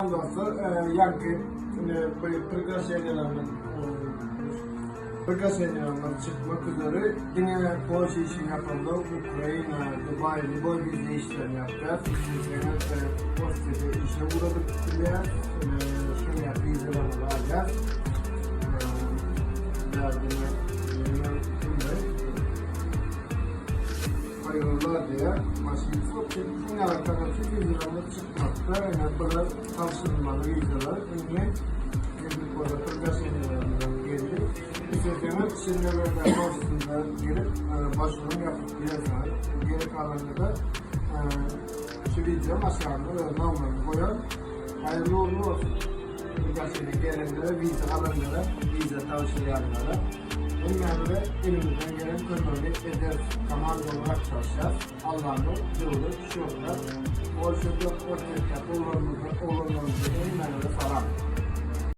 Dostlar, ýaňky priglasheniýalardan priglasheniýalardan çykmak üzere diňe Polşa işini ýapanda Ukraina, Dubaý, lýuboý wiza işlerini ýapýas. Isleseňiz Orsýete işe ugradyp bilýäs. Şol ýaly wizalarymyzy alýas. Bärdine Haýyrlar diýýär. Maşyn iň arkadan şu wizalarymyz Çykmakda ine bular tabşyrylmaly wizalar indi geldik bolsa priglasheniýalarymyzam geldi. Isleseňiz Çinlilerde poçtasynda gelip başvurum ýapyp bilersiňiz. Geri galanyny-da şu wideoň aşagynda öz nomerini goýaryn. Haýyrly ugrly bolsun. Priglasheniýa gelenlere, wiza alanlara, wiza tabşyrýanlara hemmämize elimizden gelen kömegini ederis. Komanda olarak çalışýas. Allanyň döwlet şöhrat Polşada Orsýetdäki oglanlarymyza.